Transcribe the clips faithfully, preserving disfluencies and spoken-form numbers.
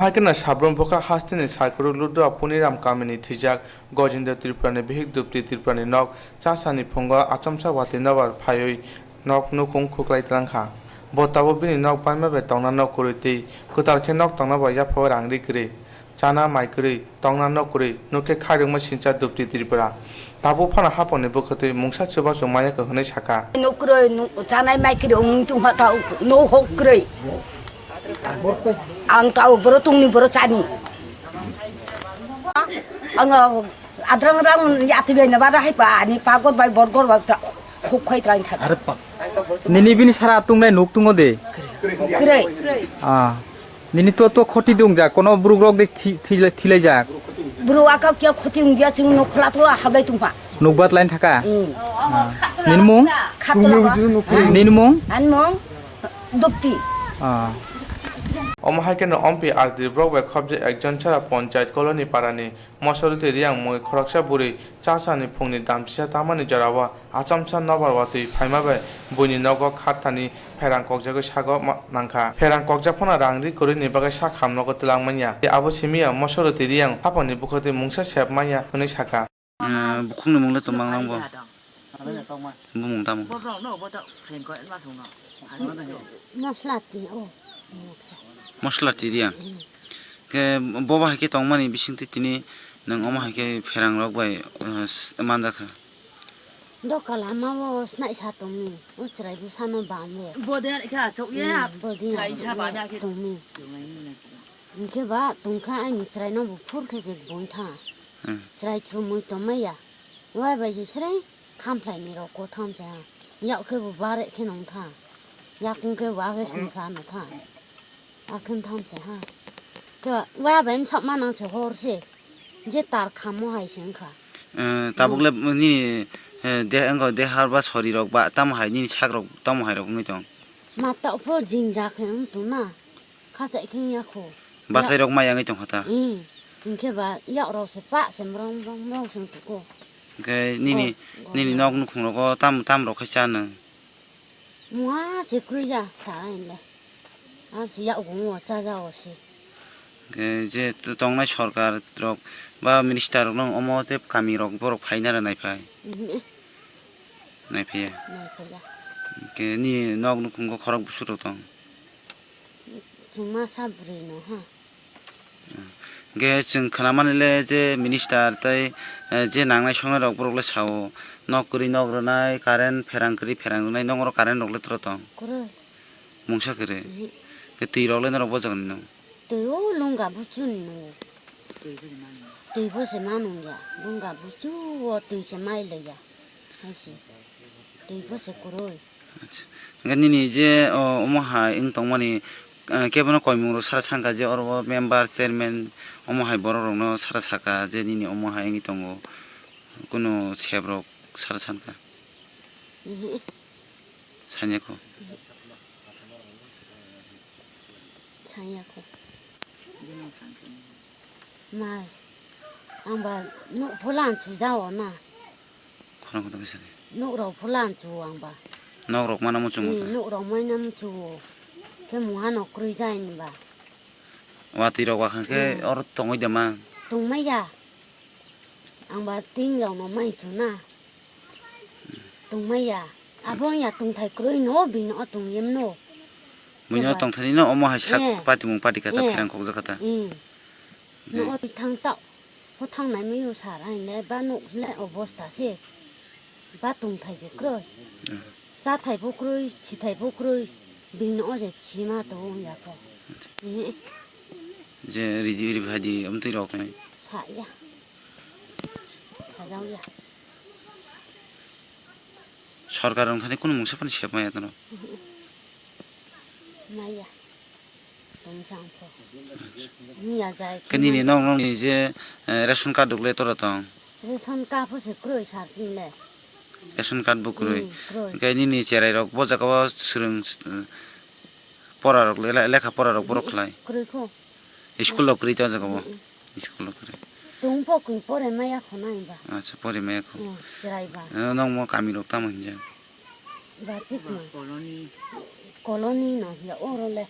Haikhe no Sabrum bwkha hasteni Saikuru Ludua Puniram kamini thwijak Gojendra Tripurani bihik Dupti Tripurani nok chasani phungo achomsa watwi nobar phaiwi nok nukhung khuklai tlangkha. Bo tabuk bini nok baima bai tongna nok kwrwi tei kwtal khe nok tongna bai yaphao rang ri kwrwi, chana mai kwrwi, tongna nok kwrwi, nokhe khairokma sincha Dupti Tripura. Tabuk phano haponi bwkhwtwi mungsa chubachu maya kha hwnwi sakha. Nuk kwrwi, nuk chanai mai kwrwi, wng tongkha ta nuk hok kwrwi. Ang ta boro tongni boro chani. Ang adrang rang yatwi bai na bara hai pa ani pagor bai borgor bai ta khuk khai trai tha. Are pa. Nini bini sara tungnai nuk tungo de. Kwrwi. Ah. Nini to to khoti dong jak, kono buruk rok de thi-, thi-, thilai jak. Bro aka kya khoti wng dia chwng no khola tola hablai tongpa. Nuk bat line thaka. Hmm. Ah. Nini mung? Khatla ba. Nini mung? An mung Dupti. Ah. Omo hai kheno ompi R D brok bai khobjak ekjon chara Panchayat Colony parani Mosori twi Riyang mui khoroksa bwrwi chasani phungni damchisa tamani jorao achomsa nobar watwi phaima bai buini nogo kharthani pherang kokjagwi sago ma-, nangkha. Pherang kokjak phano rang ri kwrwini bagwi sak hamnogo twlang manya. Abo simi ya Mosori twi Riyang haponi bwkhwtwi mungsa sep manya hwnwi sakha. Ah, bukhukni mung le tongmang nang bo? Bumung tamo? Bobrok no, boto khreng ko, ma sung no. Masla ti, oh. Masla ti Riyang. Mm. Ke boba hai khe tongmani bising twi tini nwng omo hai khe pherang rok bai, eh, s-, manjakha. Doka lama o snai sa tongni, o chwrai bwsano bam o. Bode khe achuk ye, mm, bode chwrai sa bam ya khe tongni. Hwnkhe ba tongkha ani chwraino bo phur khe je bung tha. Hmm. Chwrai chumui tongmaya. Wai bai se sreng khamplaini rok kotham se ha. Yak khe bo bare khe nong tha. Yakung khe bo akhe songsa no tha. Akhe tham se ha. Khe wai bai msak manang se hor se. Je tar khamo hai se wngkha. Eh, tabuk le nini, eh, de, wngkha de har ba sori rok ba tamo hai nini sak rok tamo hai rok wngwi tong? Ma ta pho jing ja khe wng tong na. Kha chai khe ya kho. Basai rok mai yangwi tong kha ta? Hmm. Hinkhe ba yak rok se pa se mrong mrong mrong se wng tong. Hinkhe nini, oh, nini nok nukhung rogo tam, tam rok khai cha nang? Mua se kwrwi ja sa ai le. Ar se yak gung o cha ja o se. Hinkhe je t-, tongnai sorkar rok ba minister rok no omo tei kami rok borok phai nara nai phai? Mhm. Nai phai ya? Nai phai ya. Hinkhe nini nok nukhung o khorok busu rok tong? Chwng masa bwrwi no ha. Hinkhe chwng khwnamani le je minister tei, eh, je nangnai songnai rok borok le sao, nok kwrwi nok rwnai, current pherang kwrwi pherang rwnai, nok oro current rok le tro tong? Kwrwi. Mungsa kwrwi. Mhm. Khe twi rok le norok bojak ni no? Twi o lungga buchu ni no. Twi bo se ma nung ya. Lungga buchu o twi se mai le ya. Hai se. Twi bo se kwrwi. Acha. Hwnkhe nini je, o, omo hai wng tongmani, eh, kebono koimung rok sara sangkha je oro o member, chairman omo hai borok rokno sara saka je nini omo hai wngwi tongo, kunu sep rok sara sankha? Mhm. Sanya kho. Sanya kho. Ma, ang ba nuk phulan chu jao na. Khorang kotor kisa de. Nuk rok phulan chu ang ba. Nok rok mana muchung. Hmm, ta. Nuk rok mai na muchu. Khe muha nok krwi jai ni ba. Watwi rok ba khan khe, hmm, oro tongwi de ma. Tongmai ya. Ang ba ting rok no mai chu na. Tongmai ya. Abo ya tongthai krwi no bini o tong yem no. Buino tongthani no omo hai sak, eh, patimung patika ta, eh, pherang kokjak kha ta. Hmm. No o thang ta, o thang nai mi o sar ai le ba nuk le obosta se. Ba tongthai je kroi. Hmm. Cha thai bo kroi, chi thai bo kroi. Bini o je chi ma to ya ko. Eh. Je ridi ri phai di, amtwi rok nai. Sa ya. Sa ya. Sorkar wng thani kunu mungsa phano sep maya tono? Maya. Tong sang pho. Miya jai khe nini maya. Nok nokni je, eh, ration card rok le tora tong? Ration card pho se kroi sar chini le. Ration card bo kroi. Hmm, kroi. Hwnkhe nini cherai rok bo jaga o swrwng, eh, pora rok le-, lekha pora rok borok khlai? Kroi kho. School rok kwrwi ta jaga o? Mm-mm. School rok kwrwi. Tong pho kung pore maya kho nai ba. Acha, pore maya kho. Mm, chwrai ba. Eh, nokmo kami rok tamo hinjak? Ba chikma. Colony. Colony no ya oro le.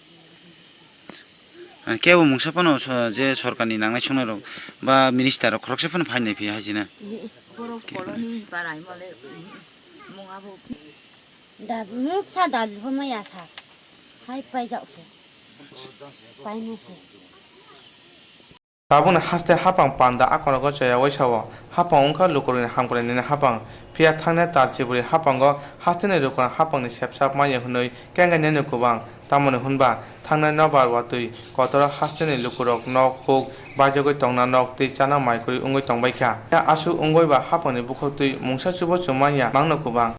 Kebo mungsa phano so-, je sorkarni nangnai sungnai rok ba minister rok khoroksa phano phainai phi hai jina. Borok koloni parai mole mungabo. Da mungsa da lhomaya sa. Hai paijak se. Paima se. Tabukni haste hapang panda akonogo chayawai sao, hapang wngkha lukurokni hamkrai nini hapang. Phiya thangnai tal chiburi hapango hasteni lukurok hapangni sepsap manya hwnwi kengainani kwbang. Tamoni hwnba thangnai nobar watwi kotoro hasteni lukurok nok huk baijagwi tongna nok twi chana mai kwrwi wngwi tongbaikha. Aswk wngwiba hapangni bukhoktwi mungsa chubachu manya mangno kwbang.